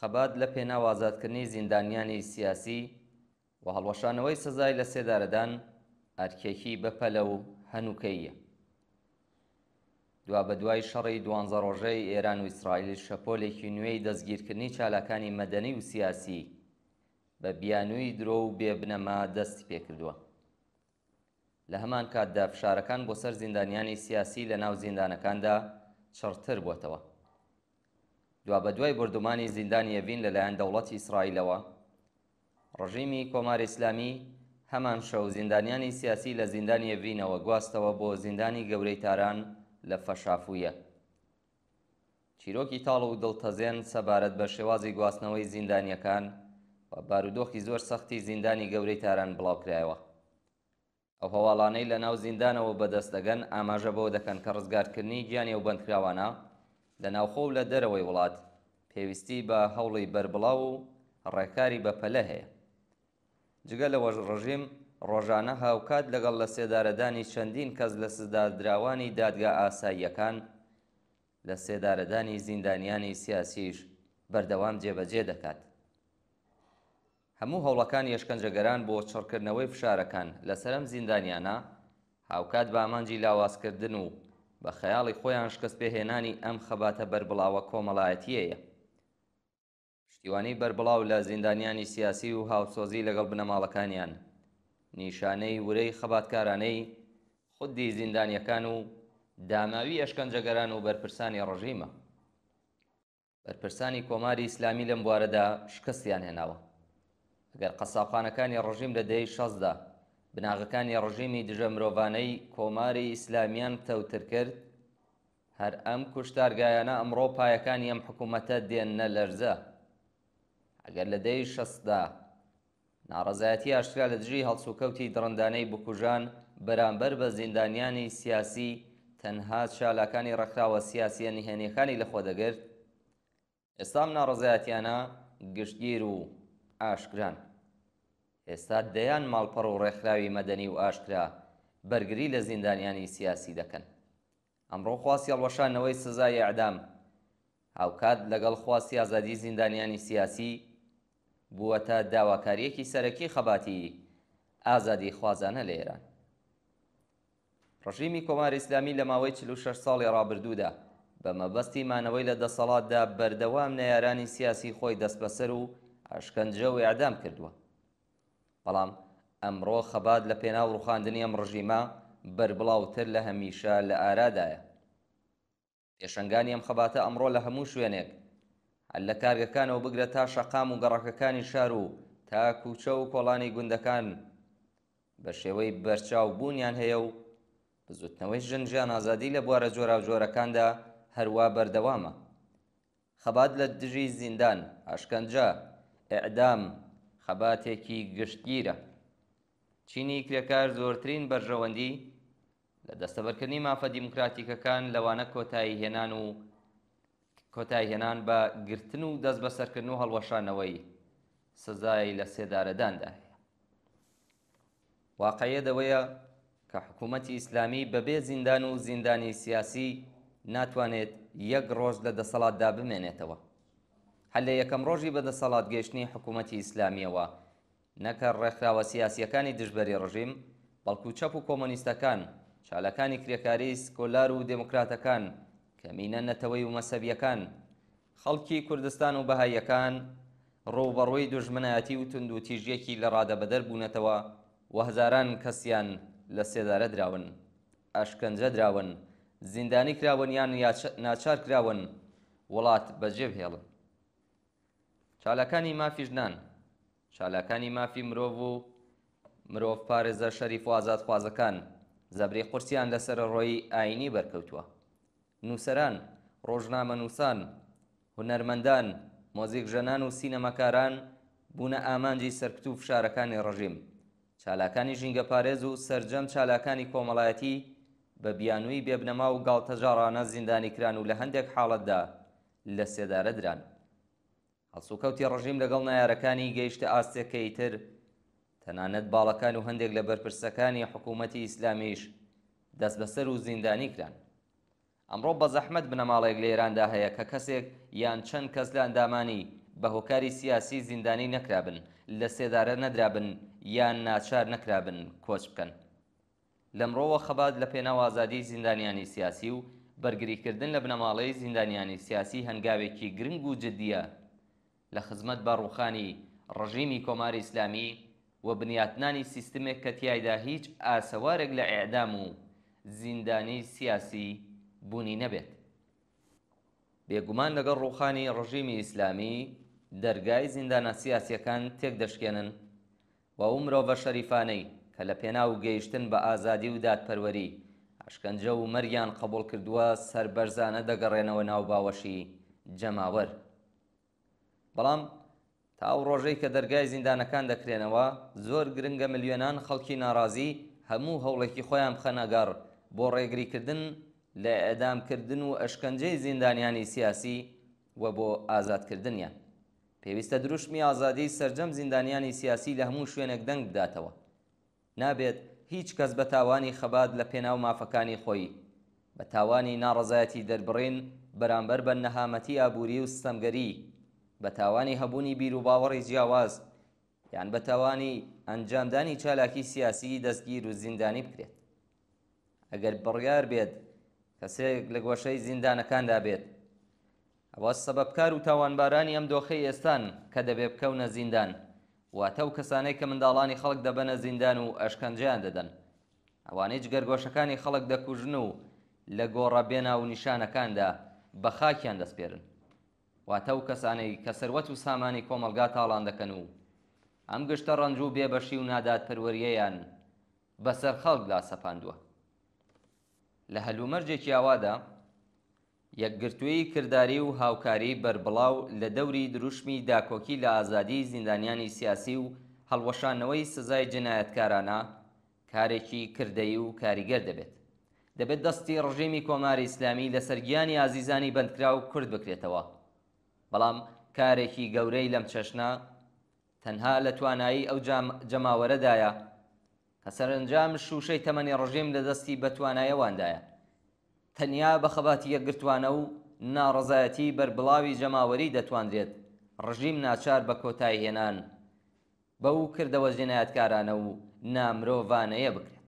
خەبات لە پێناو ئازادکردنی زیندانیانی سیاسی و هەڵوەشانەوەی سزای لەسێدارەدان ئەرکێکی بەپەلە و هەنووکەییە. دوابەدوای شەڕی دوانزە ڕۆژەی ئێران و ئیسرائیل شەپۆلێکی نوێی دەستگیرکردنی چالاکانی مەدەنی و سیاسی بە بیانووی درۆ و بێ بنەما دەستی پێکردووە. لە هەمان کاتدا فشارەکان بۆ سەر زیندانیانی سیاسی لە ناو زیندانەکاندا چڕتر بۆتەوە. دوابەدوای بۆردومانی زیندانی ئێڤین لەلایەن دەوڵەتی ئیسرائیلەوە، ڕژیمی کۆماری ئیسلامی هەمان شەو زیندانیانی سیاسی لە زیندانی ئێڤینەوە گواستەوە بۆ زیندانی گەورەی تاران لە فەشافویە. چیرۆکی تاڵ و دڵتەزێن سەبارەت بە شێوازی گواستنەوەی زیندانییەکان و بارودۆخی زۆر سەختی زیندانی گەورەی تاران بڵاوکرایەوە. ئەو هەواڵانەی لە ناو زیندانەوە بەدەست دەگەن ئاماژە بەوە دەکەن کە ڕزگارکردنی گیانی ئەو بەندکراوانە لە ناوخۆ و لە دەرەوەی وڵات پێویستی بە هەوڵی بەربڵاو و ڕێکاری بەپەلە هەیە. جگە لەوەش ڕژیم ڕۆژانە هاوکات لەگەڵ لەسێدارەدانی چەندین کەس لە سزادراوانی دادگا ئاساییەکان، لە سێدارەدانی زیندانیانی سیاسیش بەردەوام جێبەجێ دەکات. هەموو هەوڵەکانی ئەشکەنجەگەران بۆ چڕکردنەوەی فشارەکان لەسەر ئەم زیندانیانە هاوکات بە ئامانجی لاوازکردن و بە خەیاڵی خۆیان شکستپێهێنانی ئەم خەباتە بەربڵاوە کۆمەڵایەتییەیە. پشتیوانی بەربڵاو لە زیندانیانی سیاسی و هاوسۆزی لەگەڵ بنەماڵەکانیان، نیشانەی ورەی خەباتکارانەی خودی زیندانییەکان و داماوی ئەشکەنجەگەران و بەرپرسانی ڕژیمە. بەرپرسانی کۆماری ئیسلامی لەم بوارەدا شکستیان هێناوە. ئەگەر قەسابخانەکانی ڕژیم لە دەیەی شەستدا بناغەکانی ڕژیمی دژە مرۆڤانەی کۆماری ئیسلامیان پتەوتر کرد، هەر ئەم کوشتارگایانە ئەمڕۆ پایەکانی ئەم حکوومەتە دێننە لەرزە. ئەگەر لە دەیەی شەستدا ناڕەزایەتی ئاشکرا لە دژی هەڵسوکەوتی دڕندانەی بکوژان بەرامبەر بە زیندانیانی سیاسی تەنها چالاکانی ڕێکخراوە سیاسییە نهێنییەکانی لەخۆ دەگرت، ئێستا ئەم ناڕەزایەتیانە گشتگیر و ئاشکران. ئێستا دەیان ماڵپەڕ و ڕێکخراوی مەدەنی و ئاشکرا بەرگری لە زیندانیانی سیاسی دەکەن. ئەمڕۆ خواستی هەڵوەشاندنەوەی سزای ئێعدام هاوکات لەگەڵ خواستی ئازادی زیندانیانی سیاسی بووەتە داواکارییەکی سەرەکی خەباتی ئازادیخوازانە لە ئێران. ڕژیمی کۆماری ئیسلامی لە ماوەی 46 ساڵی ڕابردوودا بە مەبەستی مانەوەی لە دەسەڵاتدا بەردەوام نەیارانی سیاسی خۆی دەستبەسەر و ئەشکەنجە و ئێعدام کردووە. بەڵام ئەمڕۆ خەبات لە پێناو ڕوخاندنی ئەم ڕژیمە بەربڵاوتر لە هەمیشە لە ئارادایە. پێشەنگانی ئەم خەباتە ئەمڕۆ لە هەموو شوێنێک، هەر لە کارگەکانەوە بگرە تا شەقام و گەڕەکەکانی شار و تا کوچە و کۆڵانی گوندەکان، بە شێوەی بەرچاو بوونیان هەیە و بزوتنەوەی ژن ژیان ئازادی لە بوارە جۆراوجۆرەکاندا هەروا بەردەوامە. خەبات لە دژی زیندان، ئەشکەنجە، ئیعدام، خەباتێکی گشتگیرە. چینی کرێکار زۆرترین بەرژەوەندی لە دەستەبەرکردنی مافە دیموکراتیکەکان لەوانە کۆتاییهێنان و کۆتاییهێنان بە گرتن و دەستبەسەرکردن و هەڵوەشانەوەی سزای لە سێدارەداندا هەیە. واقعیەت ئەوەیە کە حکوومەتی ئیسلامی بەبێ زیندان و زیندانی سیاسی ناتوانێت یەک ڕۆژ لە دەسەڵاتدا بمێنێتەوە. هەر لە یەکەم ڕۆژی بەدەسەڵات گەیشتنی حکوومەتی ئیسلامییەوە نەک هەر ڕێکخراوە سیاسییەکانی دژبەری ڕژیم، بەڵکو چەپ و کۆمۆنیستەکان، چالاکانی کرێکاری، سکۆلار و دێموکراتەکان، کەمینە نەتەوەی و مەسەبییەکان، خەڵکی کوردستان و بەهاییەکان ڕووبەڕووی دوژمنایەتی و توندوتیژییەکی لەڕادەبەدەر بوونەتەوە و هەزاران کەسیان لە سێدارە دراون، ئەشکەنجە دراون، زیندانی کراون یان ناچار کراون وڵات بەجێبهێڵن. چالاکانی مافی ژنان، چالاکانی مافی مرۆڤ و مرۆڤپارێزە شەریف و ئازادخوازەکان زەبری قورسیان لە سەرەڕۆیی ئایینی بەرکەوتووە. نووسەران، ڕۆژنامەنووسان، هونەرمەندان، مۆزیکژەنان و سینەماکاران بوونە ئامانجی سەرکوت و فشارەکانی ڕژیم. چالاکانی ژینگەپارێز و سەرجەم چالاکانی کۆمەڵایەتی بە بیانووی بێبنەما و گاڵتەجاڕانە زیندانی کران و لە هەندێک حاڵەتدا لە سێدارە دران. هەڵسوکەوتی ڕژیم لەگەڵ نەیارەکانی گەیشتە ئاستێک کە ئیتر تەنانەت باڵەکان و هەندێک لە بەرپرسەکانی حکوومەتی ئیسلامیش دەستبەسەر و زیندانی کران. ئەمڕۆ بە زەحمەت بنەماڵەیەک لە ئێراندا هەیە کە کەسێک یان چەند کەس لە ئەندامانی بە هۆکاری سیاسی زیندانی نەکرابن، لە سێدارە نەدرابن یان ناچار نەکرابن کۆچ بکەن. لەمڕۆوە خەبات لە پێناو ئازادیی زیندانیانی سیاسی و بەرگریکردن لە بنەماڵەی زیندانیانی سیاسی هەنگاوێکی گرنگ و جددییە لە خزمەت بە ڕووخانی ڕژیمی کۆماری ئیسلامی و بنیاتنانی سیستمێک کە تیایدا هیچ ئاسەوارێک لە ئێعدام و زیندانی سیاسی بوونی نەبێت. بێگومان لەگەڵ ڕووخانی ڕژیمی ئیسلامی دەرگای زیندانە سیاسییەکان تێکدەشکێنن و ئەو مرۆڤە شەریفانەی کە لە پێناو گەیشتن بە ئازادی و دادپەروەری ئەشکەنجە و مەرگیان قبوڵ کردووە سەربەرزانە دەگەڕێنەوە ناو باوەشی جەماوەر. بەڵام تا ئەو ڕۆژەی کە دەرگای زیندانەکان دەکرێنەوە، زۆر گرنگە ملیۆنان خەڵکی ناڕازی هەموو هەوڵێکی خۆیان بخەنە گەڕ بۆ ڕێگریکردن لە ئێعدامکردن و ئەشکەنجەی زیندانیانی سیاسی و بۆ ئازادکردنیان. پێویستە دروشمی ئازادیی سەرجەم زیندانیانی سیاسی لە هەموو شوێنێک دەنگ بداتەوە. نابێت هیچ کەس بە تاوانی خەبات لە پێناو مافەکانی خۆی، بە تاوانی ناڕەزایەتی دەربڕین بەرامبەر بە نەهامەتی ئابووری و ستەمگەری، بە تاوانی هەبوونی بیروباوەڕی جیاواز یان بە تاوانی ئەنجامدانی چالاکی سیاسی دەستگیر و زیندانی بکرێت. ئەگەر بڕیار بێت کەسێک لە گۆشەی زیندانەکاندا بێت، ئەوە سەبەبکار و تاوانبارانی ئەم دۆخەی ئێستان کە دەبێ بکەونە زیندان، واتە ئەو کەسانەی کە منداڵانی خەڵک دەبەنە زیندان و ئەشکەنجەیان دەدەن، ئەوانەی جگەرگۆشەکانی خەڵک دەکوژن و لە گۆڕە بێ ناوونیشانەکاندا بە خاکیان دەسپێرن، واتە ئەو کەسانەی کە سەروەت و سامانی کۆمەڵگا تاڵان دەکەن و ئەم گشتە ڕەنج و بێبەشی و نادادپەروەرییەیان بەسەر خەڵکدا سەپاندووە. لە هەلومەرجێکی ئاوادا، یەکگرتوویی کرداری و هاوکاریی بەربڵاو لە دەوری دروشمی داکۆکی لە ئازادیی زیندانیانی سیاسی و هەڵوەشاندنەوەی سزای جینایەتکارانە، کارێکی کردەیی و کاریگەر دەبێت. دەبێت دەستی ڕژێمی کۆماری ئیسلامی لەسەر گیانی ئازیزانی بەندکراو کورت بکرێتەوە. بەڵام کارێکی گەورەی لەم چەشنە تەنها لە توانایی ئەو جەماوەرەدایە کە سەرەنجام شووشەی تەمەنی ڕژێم لە دەستی بەتوانای ئەواندایە. تەنیا بە خەباتی یەکگرتوانە و ناڕەزایەتیی بەربڵاوی جەماوەری دەتوانرێت ڕژیم ناچار بە کۆتاییهێنان بەو کردەوە جینایەتکارانە و نامرۆڤانەیە بکرێت.